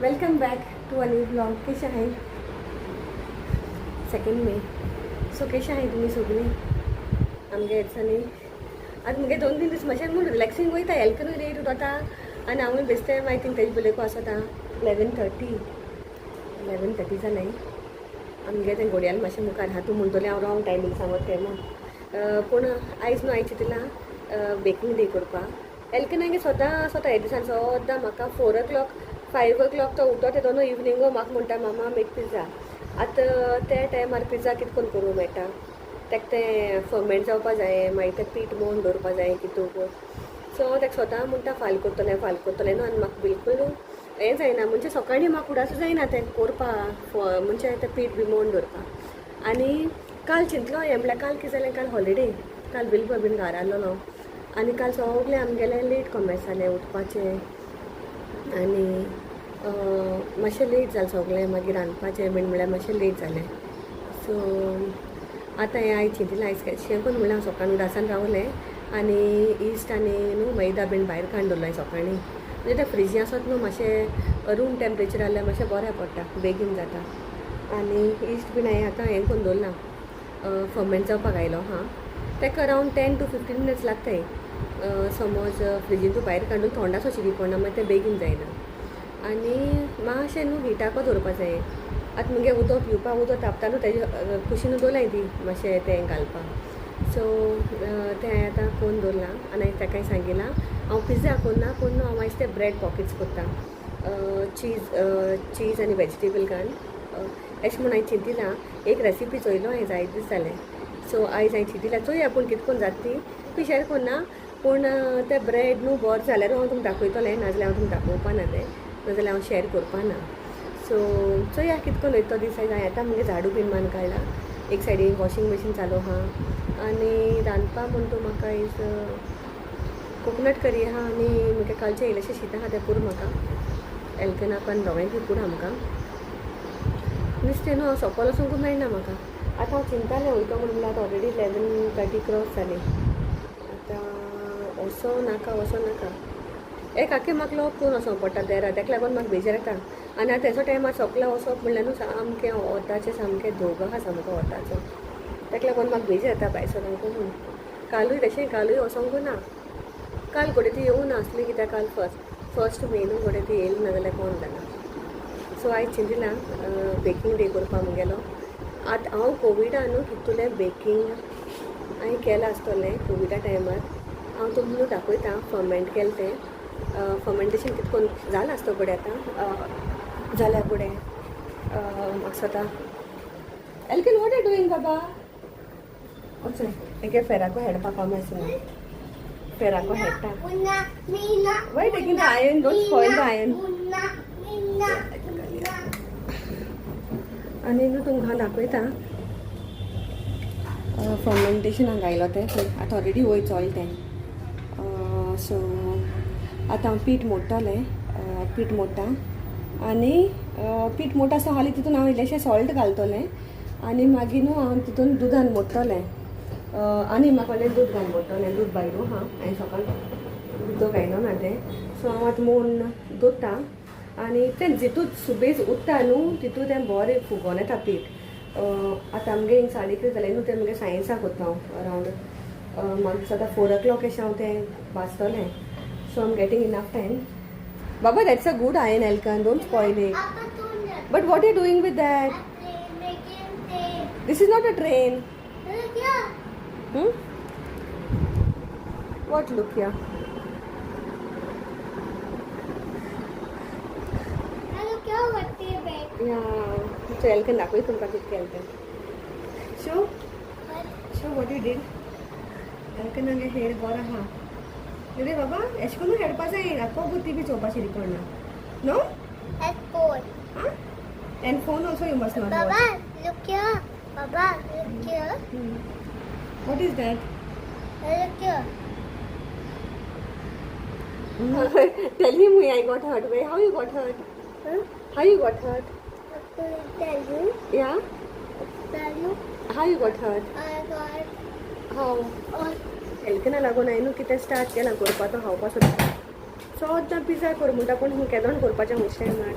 Welcome back to a new vlog. कशें आहाय? 2 मे. So कशें आहाय तुमी सगळीं? आमगे दिसांनी आतां मुगे 2-3 दीस मातशें म्हूण रिलॅक्सींग वयता. एल्कनूय लेट उठता आनी हांवूय बेश्टें मागीर थिंग तेजे बलेको आसता. 11:30, 11:30 जालें. आमगे तें घोडयाल मातशें मुखार आहा. तूं म्हणटलें हांव रॉंग टायमींग सांगत तें म्हूण, पूण आयज न्हू हांवें चिंतलां बेकींग डे करपाक. एल्कन हांगे सदां स्वता हे दिसान सदां म्हाका 4 o'clock 5 o'clock तो उठता. ते दोनूय इवनिंगो म्हाका म्हणटा, मामा मेक पिझ्झा. आतां त्या टायमार पिझ्झा कितें करून करूंक मेळटा? ताका तें फर्मेंट जावपा जाय, मागीर तें पीठ मोवन दवरपा जाय कितूक. सो हांव ताका स्वता म्हणटा, फाल्यां करतलें, फाल्यां करतलें न्हू. आनी म्हाका बिलकूल हें जायना, म्हणजे सकाळीं म्हाका उडासूं जायना तें करपा, म्हणजे तें पीठ बी मोवन दवरपा. आनी काल चिंतलो हें, म्हणल्यार काल कितें जालें, काल हॉलिडे, काल बिलकुल बीन घरा आसलेलो आनी काल सगळें आमगेलें लेट कॉमेस जालें उठपाचें आनी मातशें लेट जालें सगळें. मागीर रांदपाचें बीन म्हणल्यार मातशें लेट जालें. सो आतां हें आयज चिंतलें, आयज शें करून म्हणल्यार हांव सकाळीं उडासान रावलें आनी इस्ट आनी न्हू मैदा बीन भायर काडून दवरलो हांवें सकाळीं. म्हणजे तें फ्रिजी आसत न्हू, मातशें रूम टेम्परेचर जाल्यार मातशें बरें पडटा, बेगीन जाता. आनी इस्ट बीन हांवें आतां हें करून दवरलां, फर्मेंट जावपाक आयलो हां. ताका अरावंड 10 टू 15 मिनट्स लागताय. समज फ्रिजींतू भायर काडून थोंडासो शिरी पडना, मागीर तें बेगीन जायना. आनी मातशें न्हू हिटाको दवरपा जाय. आतां मुगे उदक पिवपाक उदक तापता न्हू, तेजे कुशीन दवरलां ती मातशें तें घालपाक. सो तें हांवें आतां करून दवरलां आनी हांवें ताकाय सांगिलां, हांव पिझ्झा करना, पूण न्हू हांव आयज ते ब्रेड पॉकेट्स करता, चीज चीज आनी वेजिटेबल घालून अशें म्हूण हांवें चिंतिलां. एक रेसिपी चोयलो हांवें जायत दीस जालें. सो आयज हांवें चिंतिलां, चोया पूण कितें करून जाता ती. पिशेर करना, पूण तें ब्रेड न्हू बरें जाल्यार हांव तुमकां दाखयतलें, नाजाल्यार हांव तुमकां दाखोवपा ना तें, नाजाल्यार हांव शेअर करपा ना. सो चोया कितें करून वयता तो दीस. आयज हांवें आतां मुगे झाडू बीन मारून काडला, एक सायडीन वॉशिंग मशीन चालू आहा आनी रांदपा म्हूण तूं म्हाका आयज कोकोनट करी आहा आनी मुगे कालचें इल्लेशें शीत आहा तें पुरो म्हाका, एल्कनाक आनी दोगांयकूय पुरो आमकां. नुस्तें न्हू हांव सोकोल वचूंक मेळना म्हाका. आतां हांव चिंतालें वयतो म्हूण, म्हणल्यार आतां ऑलरेडी 11:30 क्रॉस जालीं. आतां वचों नाका, वचों नाका. एक आखे म्हाका लॉक करून वचोंक पडटा देरा, ताका लागून म्हाका बेजार येता. आनी आतां तेजो टायमार सोकला वचप म्हणल्यार न्हू सामकें वताचें सामकें धोग आहा सामको वताचो. ताका लागून म्हाका बेजार येता भायर सरोंक म्हूण. कालूय तशें, कालूय वचोंक ना. काल घोडे ती येवं नासली कित्याक काल फर्स्ट मे न्हू, घोडे ती येयली ना जाल्यार कोण जाणा. सो आयज चिंतिलां बेकींग डे करपा मुगेलो. आतां हांव कोविडा न्हू कितुलें बेकींग हांवें केलां आसतलें कोविडा टायमार. हांव तुमकां न्हू दाखयता फर्मेंट केलें तें. फर्मेंटेशन कितें करून जालां आसतो फुडें आतां जाल्या फुडें म्हाका स्वता. एल्किन, what are doing बाबा? वच एके फेराको हेडपाक कॉम आसना, फेराको हेडटा. Why taking the iron? Don't spoil the iron. आनी न्हू तुमकां हांव दाखयता फर्मेंटेशनाक घायलो तें. आतां ऑलरेडी वयर चोल तें. सो आतां हांव पीठ मोडटलें, पीठ मोडटा आनी पीठ मोडटा आसतना हालीं तितून हांव इल्लेशें सॉल्ट घालतलें आनी मागीर न्हू हांव तितून दुदान मोडटलें आनी म्हाका व्हडलें दूद घालून मोडटलें. दूद भायरू आहा, हांवें सकाळ उदक घायलो ना तें. सो हांव आतां मोडून दवरता आनी तें जितून सुबेज उत्ता न्हू तितून तें बरें फुगोन येता पीठ. आतां आमगे हिंग साडे कितें जालें न्हू तें मुगे सायन्साक वता हांव अरावंड, म्हाका दिसता 4 o'clock अशें हांव तें भाजतलें. So I am getting enough time. Baba, that's a good iron, Elkan, don't spoil it. But what you doing with that? This is not a train. What, look here? Yeah, so Elkan दाखय तुमकां कितें केलें तें. Show, show what you did. Elkan हांगे head बरो आहा रे बाबा. एशें करून हेडपा जाय, आखो टी वी चोवपा शिरी पडना no. And phone also you must not. Baba, look here. Baba, look here. What is that? Look here. Tell him I got hurt. Where? How you got hurt? Huh? How you got hurt? Tell you. Yeah? Tell you. How you got hurt? I got How? all. एल्कना लागून हांवें न्हू कितें start केलां करपा, तो खावपा सोदता. सद्दां पिझ्झा कर म्हणटा, पूण हूं केदोन करपाचें खुंयचे टायमार.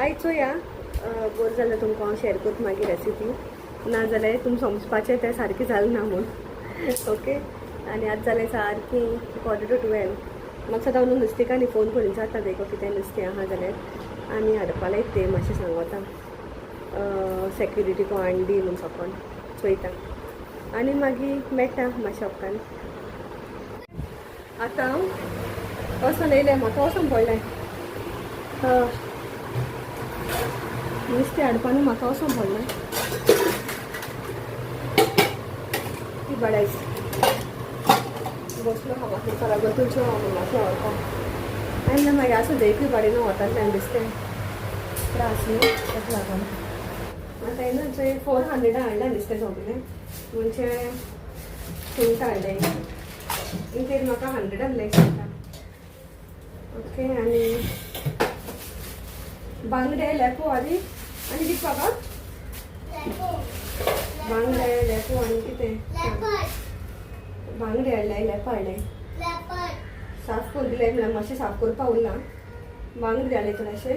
आयज चोया, बरें जाल्यार तुमकां हांव शेअर करता मागीर रेसिपी, ना जाल्यार तुमी समजपाचें तें सारकें जालें ना म्हूण. ओके, आनी आतां जालें सारकें 11:45. म्हाका सदां न्हू नुस्तेकान्नी फोन करून जाता देखो कितें नुस्तें आहा जाल्यार आनी हाडपा लायत तें. मातशें सांगता सेक्युरिटी को हाडून दी म्हूण सोकोन चोयता आनी मागीर मेळटा मातशें उपरांत. आतां हांव वचोन येयलें, म्हाका वचोन पडलें नुस्तें हाडपा न्हू, म्हाका वचोन पडलें ती बडायस बसलो हा म्हाका लागून तुमच्यो मातशें व्हरपा. आनी मागीर आसूं, देखूय बाडी न्हू वतातल्यान दिसतें त्रास न्हू, ताका लागून. आतां न्हू चोय, 400 हाडलें नुस्तें सोगलें, म्हणजे सुंगटां हाडलें इंतेर म्हाका 100 आहलें सुंगटां. ओके, आनी बांगडे, लेपो आनी आनी कितें बाबा? बांगडे, लेपो आनी कितें? बांगडे हाडले, लेपो हाडले, साफ करून दिले म्हळ्यार मातशें साफ करपा उरलां. बांगडे हाडले थोडेशे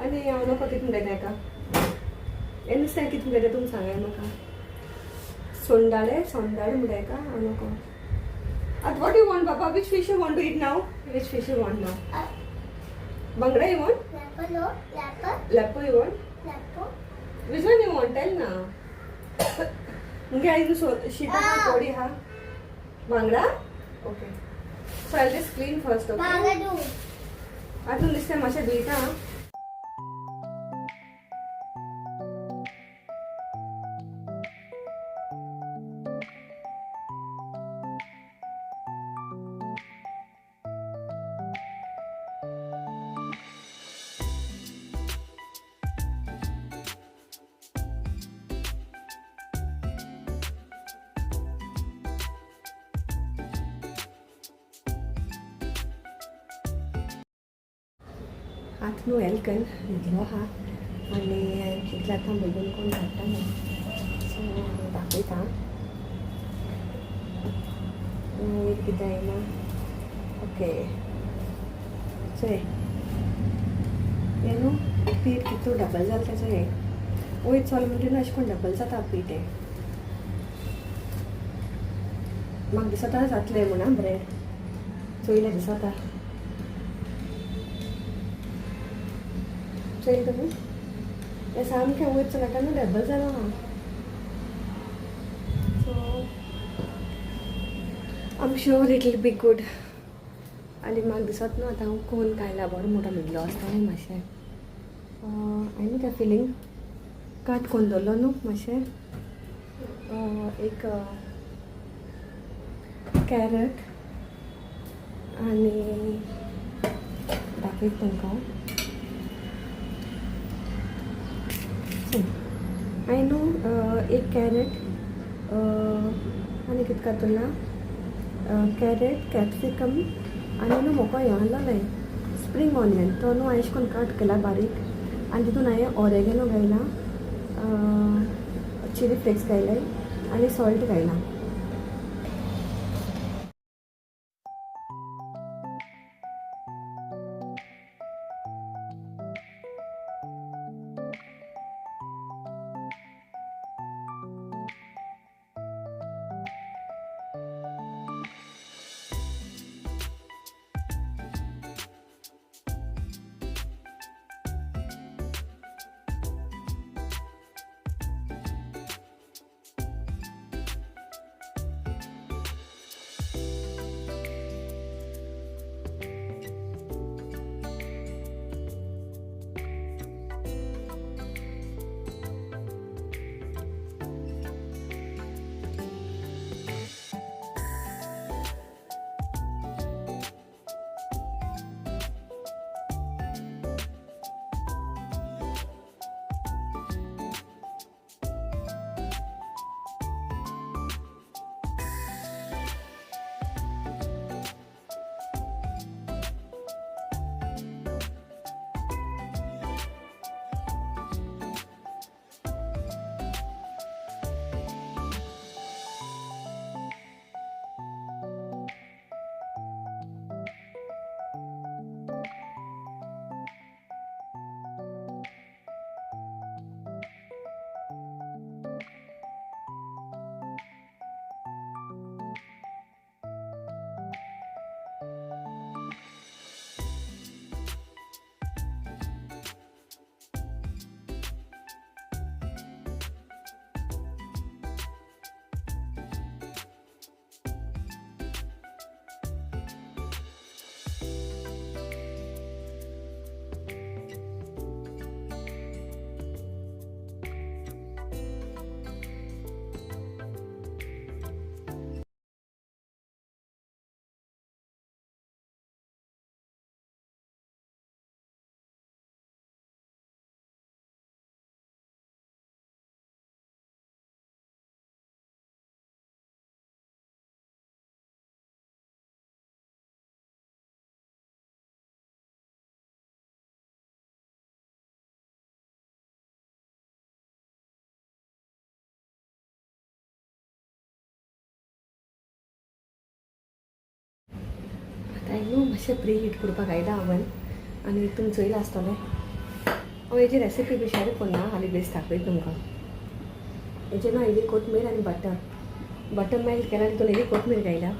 आनी हांव नको कितें म्हणटा तेका, हें नुस्तें कितें म्हणटा तें तुमी सांगाय म्हाका. सोंडाळे, सोंडाळे म्हणटा हेका, हांव नको. आतां what you want बाबा? Which fish you want to eat now? Which fish you want now? बांगडा you want? लेपो you want? Which one you want? Tell ना. मुगे आयज शीत आहा, कोडी आहा. बांगडा. Okay, so I just clean first. Okay, आतां नुस्तें मातशें धुयता. आतां न्हू एल्कन न्हिदलो आहा आनी चिंतलें आतां बेगीन कोण धाडटा न्हू, सो दाखयता वयर कितें येयला. ओके, चोय, हें न्हू पीठ कितू डबल जालें तेचो. हें वयर चोल म्हणटा न्हू, अशें करून डबल जाता पीठ. हें म्हाका दिसता जातलें म्हूण. आं, ब्रेड चोयलें दिसता, चोयलें तुमी? हें सामकें वयर चलता न्हू, डबल जालो आहा. So I'm sure it will be good. आनी म्हाका दिसत न्हू आतां हांव कोन कायला बरो मोटो न्हिदलो आसता न्हू मातशें. आनी त्या फिलींग काट कोन दवरलो न्हू मातशें. एक कॅरट आनी दाखयता तुमकां. हांवें न्हू एक कॅरट आनी कितें घातलां, कॅरट, कॅप्सिकम आनी न्हू म्हाका हें आहलोलें स्प्रींग ऑनियन, तो न्हू हांवें अशें करून काट केला बारीक आनी तितून हांवें ऑरेगेनो घायला, चिली फ्लेक्स घायले आनी सॉल्ट घायला. आतां न्हू मातशें प्री हीट करपाक घायला ओवन आनी तुमी चोयलां आसतलें. हांव हेजी रेसिपी बी शेअर करना, हालीं बेस दाखयता तुमकां. हेजे न्हू इल्ली कोथमीर आनी बटर, बटर मेल्ट केला, तितून इल्ली कोथमीर घायल्या.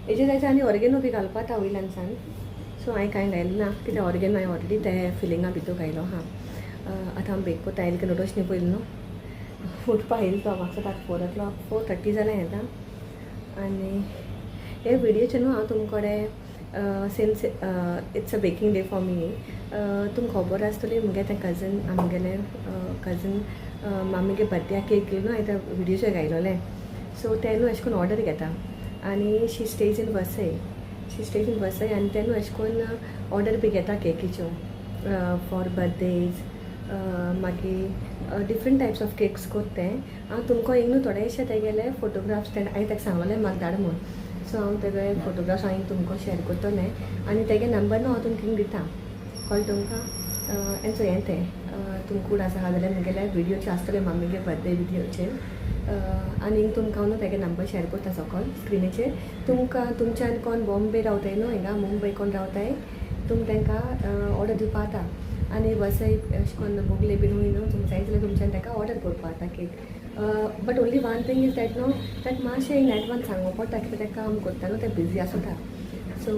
हेजे जाय आनी ऑरिगेनो बी घालपा जाता वयल्यान सान. सो हांवें कांय घायलें ना, कित्याक ऑरिगेनो हांवें ऑलरेडी ते फिलिंगा भितर घायलो आहा. आतां हांव बेक कोत्ता. येयलें की नोटोश पयलीं न्हू उठपा येयलो तो. म्हाका आतां 4 o'clock, 4:30 जालें आतां. आनी हे व्हिडियोचे न्हू हांव तुमकडे, since it's a baking day for me, तुमकां खबर आसतली, मुगे तें कजन, आमगेलें कजन मामीगे बर्थडेक केक न्हू हांवें त्या व्हिडियोचेर घायलोलें. सो तें न्हू अशें करून ऑर्डर घेता आनी she stays in Vasai, she stays in Vasai. आनी तें न्हू अशें करून ऑर्डर बी घेता केकीच्यो फॉर बर्थडेज, मागीर डिफरंट टायप्स ऑफ केक्स कोत्ता तें. हांव तुमकां एक न्हू थोडेशे तेगेले फोटोग्राफ्स, तेणें, हांवें ताका सांगलेलें म्हाका धाड म्हूण, सो हांव तेगे फोटोग्राफ्स हांवें तुमकां शेअर करतलें आनी तेगे नंबर न्हू हांव तुमकां दिता. कळ्ळें तुमकां? एन्सो हें तें तुमकां कूड आसा जाल्यार मुगेले व्हिडियोचे आसतले, मामीगे बर्थडे व्हिडियोचेर, आनी तुमकां हांव न्हू तेगे नंबर शेअर करता सकल स्क्रिनीचेर. तुमकां तुमच्यान कोण बॉम्बे रावताय न्हू, हिंगा मुंबय कोण रावताय, तुम तांकां ऑर्डर दिवपा जाता. आनी वसय अशें करून बोगले बीन वय न्हू, तुमकां जाय जाल्यार तुमच्यान ताका ऑर्डर करपा जाता cake. But only one thing is that न्हू, ताका मातशें इन एडवान्स सांगूं पडटा, कित्याक तें काम करता न्हू, तें बिजी आसता. सो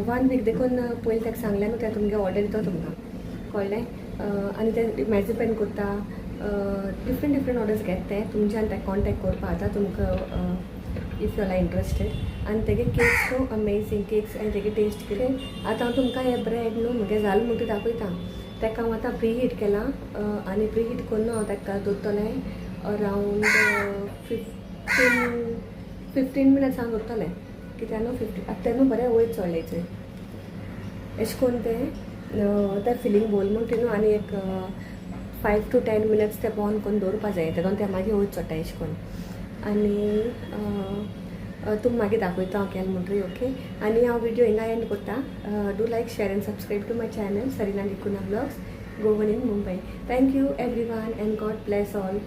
वन वीक देखून पयलीं ताका सांगलें न्हू, तें तुमगे ऑर्डर दिता तुमकां. कळ्ळें? आनी ते मॅजिपेन करता, डिफरंट डिफरंट ऑर्डर्स घेता ते. तुमच्यान ताका कॉन्टेक्ट करपा जाता तुमकां if you are interested. आनी तेगे केक्स न्हू अमेजींग केक्स, आनी तेगे टेस्ट केले. आतां हांव तुमकां हे ब्रेड न्हू म्हगे जाल म्हणटा दाखयता. ताका हांव आतां प्री हीट केलां आनी प्री हीट करून हांव ताका दवरतलें अरावंड 15 मिनट्स हांव दवरतलें, कित्याक न्हू 50 आतां तें न्हू बरें वयर चडलें. अशें करून तें तें फिलींग बोल म्हणटा न्हू, आनी एक 5 टू 10 मिनट्स तें बंद करून दवरपा जाय. तेका तें मागीर वयर चडटा अशें करून. आनी तुमकां मागीर दाखयता हांव केलें म्हणटरी. ओके, आनी हांव विडियो हिंगा एंड करता. Do like, share and subscribe to my channel, Sarina D'Cunha Vlogs, Goan in Mumbai. Thank you everyone and God bless all.